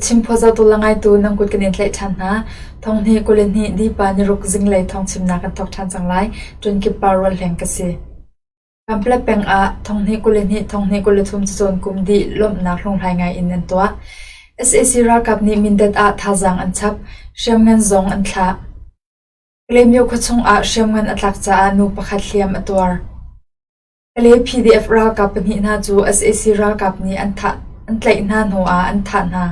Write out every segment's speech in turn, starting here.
Chin phuazotu le ngaitu nan kut kan in tlaih ṭhan hna. Thonghnih 22 Dipa niruk zinglei thawngchimnak kan thawk ṭhan cang lai. Ṭunkip pa Rual Hleng ka si. Kanpalet peng ah thonghnih 22 thonghnih 23 cacawn kum dih lawmhnak hlunghlai ngai in an tuah. Sac ralkap nih Mindat ah thazaang an chap. Hriamngan zong an thlah. Kalaymyo khuachung ah hriamngan a tlak caah nu pakhat hliam a tuar. Kalay PDF ralkap pahnih hna cu sac ralkap nih an tlaih hna hnu ah an thah hna.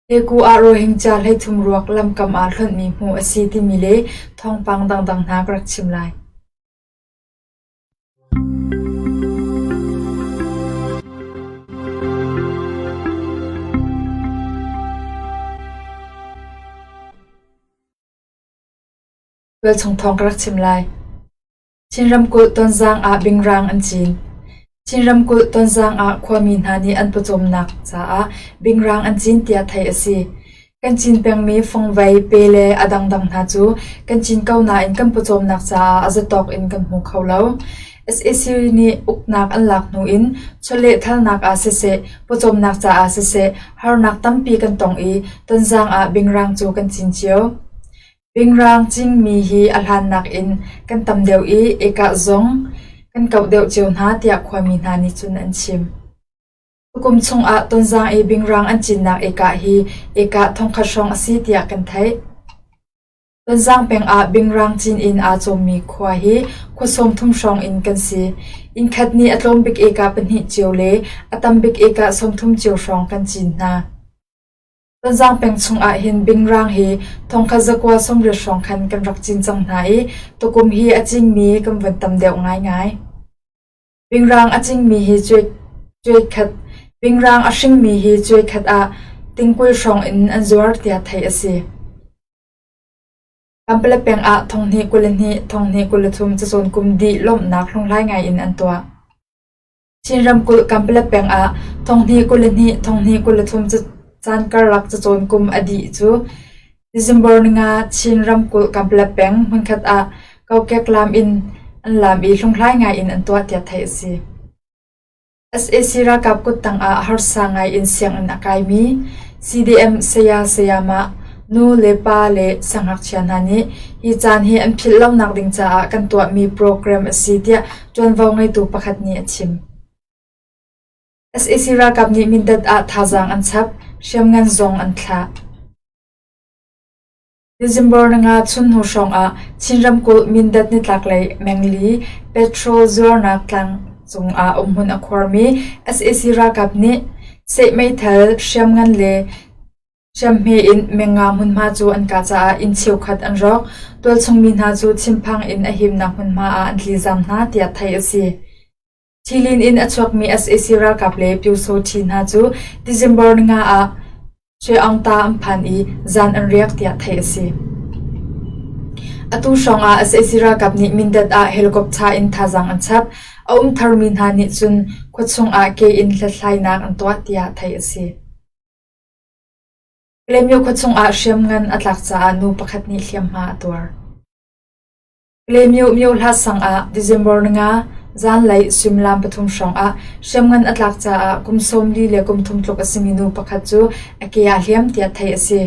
Teku ah Rohingya 33 ruak lamkam ah hlonhmi hmuh a si timi le thawngpang dangdang hna ka rak chim lai. Tualchung thawng ka rak chim lai. Chin ramkulh Tonzang ah bingrang an cin. Chin ramkulh Tonzang ah khuami hna nih an pawcawmnak caah bingrang an cin tiah theih a si. Kan cin pengmi fongvei, pe le a dangdang hna cu kan cin ko nain kan pawcawmnak caah a zatawk in kan hmu kho lo. Sac nih uknak an lak hnu in chawlehthalnak ah siseh, pawcawmnak caah siseh harnak tampi kan tong i Tonzang ah bingrang cu kan cin cio. Bingrang cingmi hi a hlannak in kan tam deuh i ekah zong kan kauh deuh cio hna tiah khuami hna nih cun an chim. Tukum chungah Tonzang i bingrang an cinnak ekah hi ekah thongkhat hrawng a si tiah kan theih. Tonzang peng ah bingrang cin in aa cawmmi khua hi khua 30 hrawng in kan si. Innkhat nih a tlawm bik ekah pahnih cio le a tam bik ekah 30 cio hrawng kan cin hna. Tonzang peng chung ahhin bingrang hi thongkhat zakua 80 hrawng khan kan rak cin cang hna i tukum hi a cingmi kan vun tam deuh ngaingai. Bingrang a cingmi hi cuaikhat bingrang a hringmi hi cuaikhat ah tingkul hrawng in an zuar tiah theih a si. Kanpalet peng ah thonghnih 22 thonghnih 23 cacawn kum dih lawmhnak hlunghlai ngai in an tuah. Chin ramkulh Kanpalet peng ah thonghnih 22 thonghnih 23 caan karlak cacawn kum a dih cu December ninga Chin ramkulh Kanpalet peng hmunkhat ah kokek lam in an laam i hlunghlai ngai in an tuah tiah theih a si. Sac ralkap kuttang ah harsa ngai in sianginn a kaimi CDM saya sayamah nu le pa le siangngakchia hna nih hi caan hi an philh lonak ding caah kan tuahmi program a si tiah ṭuanvo ngeitu pakhat nih a chim. Sac ralkap nih Mindat ah thazaang an chap, hriamngan zong an thlah. December ninga chunhnu hrawng ah Chin ramkulh Mindat nitlaklei Mengli petrol zuarnak tlang cung ah umhmun a khuarmi sac ralkap nih seh meithal, hriamngan le Hriamhme in menga hmunhma cu an kah caah inn cheukhat an rawk. Tualchung mi hna cu thinphang in a himnak hmunhma ah an tlizam hna tiah theih a si. Thilin in a chuakmi sac ralkap le Pyusawṭhi hna cu December ninga ah Shwe-aung-ta an phan i zan an riak tiah theih a si. Atu hrawng ah sac ralkap nih Mindat ah helicopter in thazaang an chap. A um tharmi hna nih cun khuachung ah ke in hlathlainak an tuah tiah theih a si. Kalaymyo khuachung ah hriamngan a tlak caah nu pakhat nih hliamhma a tuar. Kalaymyo Myohla sang ah December ninga zanlei suimilam pathum hrawng ah hriamngan a tlak caah kum 40 le kum thum tluk a simi nu pakhat cu a ke aa hliam tiah theih a si.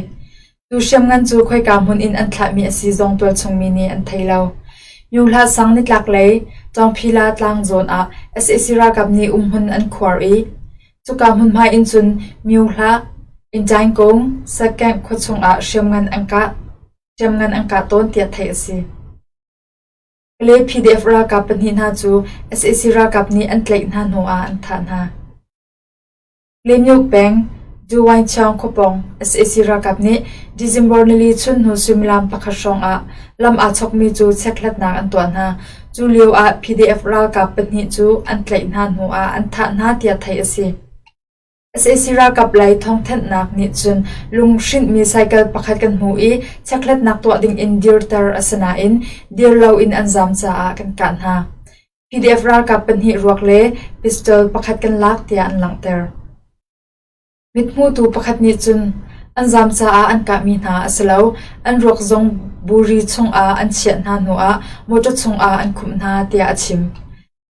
Cu hriamngan cu khoika hmun in an thlahmi a si zong tualchung mi nih an thei lo. Myohla sang nitlaklei Cawngphila tlang zawn ah sac ralkap nih umhmun an khuar i Cuka hmunhma in cun Myohlah, Intaingkung, Sakeng khuachung ah hriamngan an kah hriamngan an kah tawn tiah theih a si. Kalay PDF ralkap pahnih hna cu sac ralkap nih an tlaih hna hnu ah an thah hna. Kalaymyo peng Duwaichaung khuapawng sac ralkap nih December nili chunhnu suimilam pakhat hrawng ah lam aa chokmi cu chekhlatnak an tuah hna. Cu lio ah PDF ralkap pahnih cu an tlaih hna hnu ah an thah hna tiah theih a si. Sac ralkap lei thawngthanhnak nih cun lunghrinhmi cycle pakhat kan hmu i chekhlatnak tuah ding in dirter a si nain dir loin an zaam caah kan kah hna. PDF ralkap pahnih ruak le pistol pakhat kan lak tiah an langhter. Mithmutu pakhat nih cun an zaam caah an kahmi hna a si lo, an ruak zong buri chungah an chiah hna hnuah mawṭaw chungah an khumh hna tiah a chim.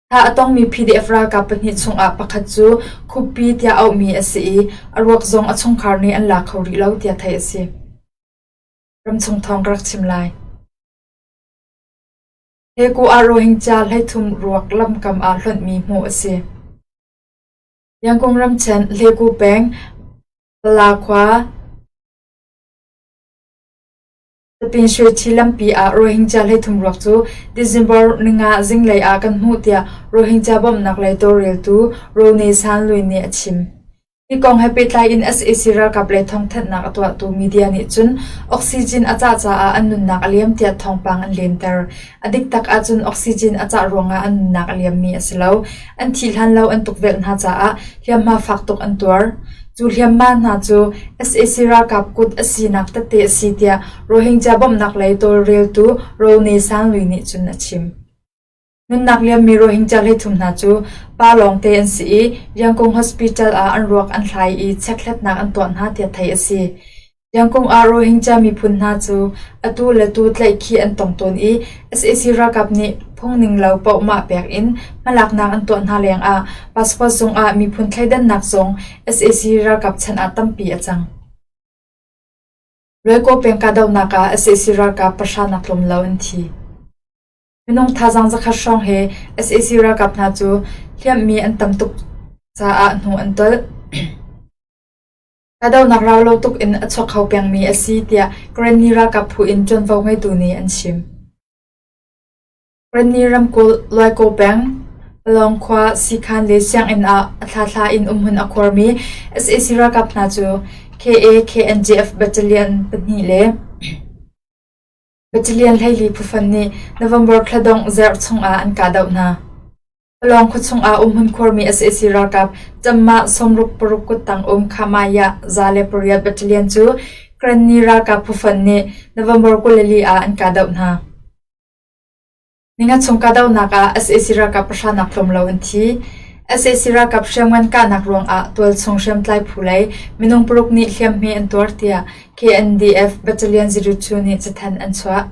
Thah a tongmi PDF ralkap pahnih chungah pakhat cu Khupi tiah auhmi a si i a ruak zong a chungkhar nih an la kho rih lo tiah theih a si. Ramchung thawng ka rak chim lai. Heku ah Rohingya 13 ruak lamkam ah hlonhmi hmuh a si. Yangon ramṭhen Hleku peng Pala khua Tapin Shwethi lampi ah Rohingya 13 ruak cu December ninga zinglei ah kan hmuh tiah Rohingya bawmhnak lei tawlreltu Rone San Lwin nih a chim. Hi kong he pehtlai in sac ralkap lei thawngthanhnak a tuahtu media nih cun oxygen a cah caah an nunnak a liam tiah thawngpang an lenter. A dik tak ahcun oxygen a cah ruangah an nunnak a liammi a si lo. An thih hlan lo an tukvelh hna caah hliamhma fak tuk an tuar. Cu hliamhma hna cu sac ralkap kut a sinak tette a si tiah Rohingya bawmhnak lei tawlreltu Rone Sanglui nih cun a chim. Nunnak liammi Rohingya 13 hna cu pa lawngte an si i Yangon Hospital ah an ruak an hlai i chekhlatnak an tuah hna tiah theih a si. Yangon ah Rohingya miphun hna cu atu le tu tlaihkhih an tong tawn i sac ralkap nih phungning lo pohmah pek in hmalaknak an tuah hna lengah passport zung ah miphun thleidannak zong sac ralkap chan ah tampi a cang. Luaikaw peng kahdohnak ah sac ralkap pahra nak tlawm lo an thi. Minung thazaang zakhat hrawng he sac ralkap hna cu hliamhmi an tam tuk caah hnu an tolh. Kahdohnak rau lo tuk in a chuak kho pengmi a si tiah Karenni ralkap phu in ṭuanvo ngeitu nih an chim. Karenni ramkulh Luaikaw peng Palawng khua siikhan le sianginn ah a thlathla in umhmun a khuarmi sac ralkap hna cu KA-KNGF Battalion pahnih le Battalion 14 phufan nih November thla dongh zarh chungah an kahdoh hna. Palawng khuachung ah umhmun khuarmi sac ralkap Cammah 66 kuttang um Khamaya 108 Battalion cu Karenni ralkap phufonh nih November 24 ah an kahdoh hna. Ninga chung kahdohnak ah sac ralkap pahra nak tlawm lo an thi. Sac ralkap hriamngan kahnak ruangah tualchung hriamtlai phu lei minung paruk nih hliamhme an tuar tiah KNDF Battalion 02 nih cathanh an chuah.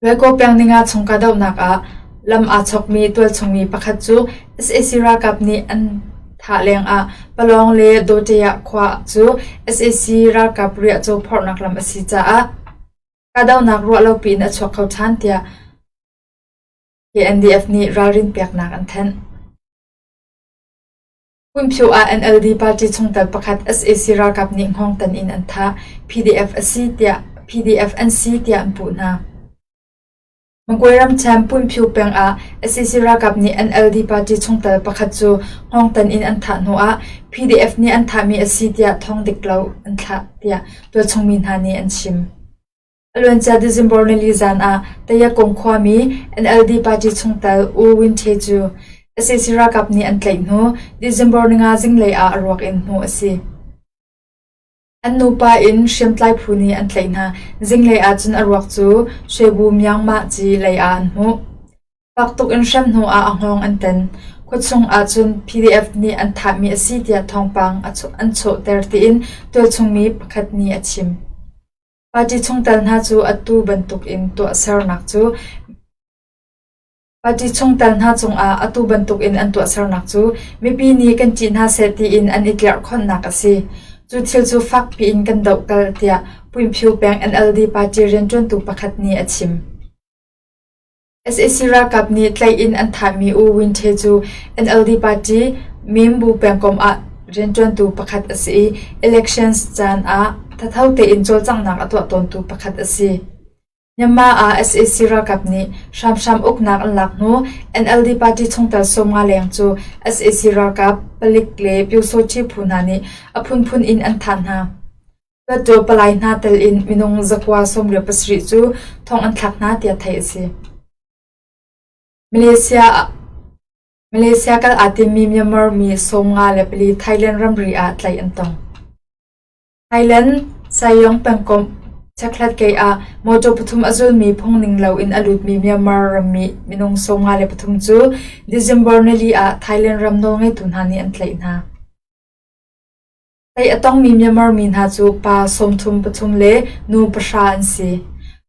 Luaikaw peng ninga chung kahdohnak ah lam aa chawkmi tualchungmi pakhat cu sac ralkap nih an thah lengah Palawng le Dawṭayah khua cu sac ralkap riahcaw phorhnak lam a si caah kahdohnak ruahlopi in a chuak kho ṭhan tiah KNDF nih ralrin peknak an thanh. Hmunphiu ah NLD party chungtel pakhat sac ralkap nih hngawngtan in an thah. PDF a si tiah PDF an si tiah an puh hna. Magway ramṭhen Punphiu peng ah sac ralkap nih NLD party chungtel pakhat cu hngawngtan in an thah hnu ah PDF nih an thahmi a si tiah thawng dik lo an thlah tiah tualchung mi hna nih an chim. A luancia December nili zan ah Tayakung khuami NLD party chungtel U Win Htwe cu sac ralkap nih an tlaih hnu December ninga zinglei ah a ruak in hmuh a si. An nupa in hriamtlai phu nih an tlaih hna. Zinglei ah cun a ruak cu Shwebu Myanmah ci lei ah an hmuh. Fak tuk in hrem hnu ah a hngawng an tan. Khuachung ah cun PDF nih an thahmi a si tiah thawngpang an chawhter tiin tualchung mi pakhat nih a chim. Party chungtel hna cu atu bantukin tuahsernak cu Party chungtel hna cungah atu bantukin an tuahsernak cu mipi nih kan ṭih hna seh tiin an i tlerhkhonhnak a si. Cu thil cu fakpi in kan dohkalh tiah Puinphiu peng NLD party rianṭuantu pakhat nih a chim. Sac ralkap nih tlaih in an thahmi U Win Htwe cu NLD party Mimbu pengkomh ah rianṭuantu pakhat a si i elections caan ah thatho tein cawlcanghnak a tuah tawntu pakhat a si. Myanmar ah sac ralkap nih hramhram uknak an lak hnu NLD party chungtel 50 leng cu sac ralkap, palik le pyusawṭhi phu hna nih a phunphun in an thah hna. Hluttaw palai hna tel in minung 197 cu thong an thlak hna tiah theih a si. Malaysia kal aa timmi Myanmar mi 54 Thailand ramri ah tlaih an tong. Thailand Sayong pengkomh chekhlat kei ah mawṭaw pathum a zulmi phung ning loin a lutmi Myanmar rammi minung 53 cu December nili ah Thailand ram nawlngeitu hna nih an tlaih hna. Tei a tongmi Myanmar mi hna cu pa 33 le nu pahra an si.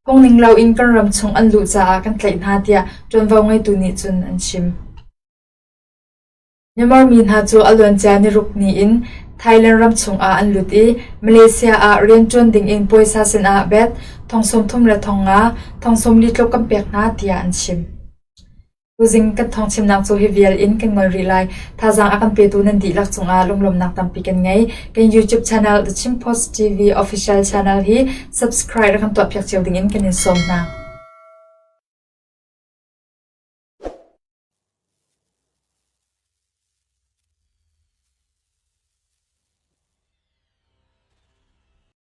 Phungning loin kan ram chung an luh caah kan tlaih hna tiah ṭuanvo ngeitu nih cun an chim. Myanmar mi hna cu a luancia niruk ni in Thailand ram chungah an lut i Malaysia ah rianṭuan dingin puaisa sinah bet 35,000, 40 tluk kan pek hna tiah an chim. Tuzing kan thawngchimnak cu hi vial in kan ngol rih lai. Thazaang a kan petu nan dihlak cungah lunglawmhnak tampi kan ngei. Kan YouTube channel The Chin Post TV Official Channel hi subscribe rak kan tuahpiak cio dingin kan in sawm hna.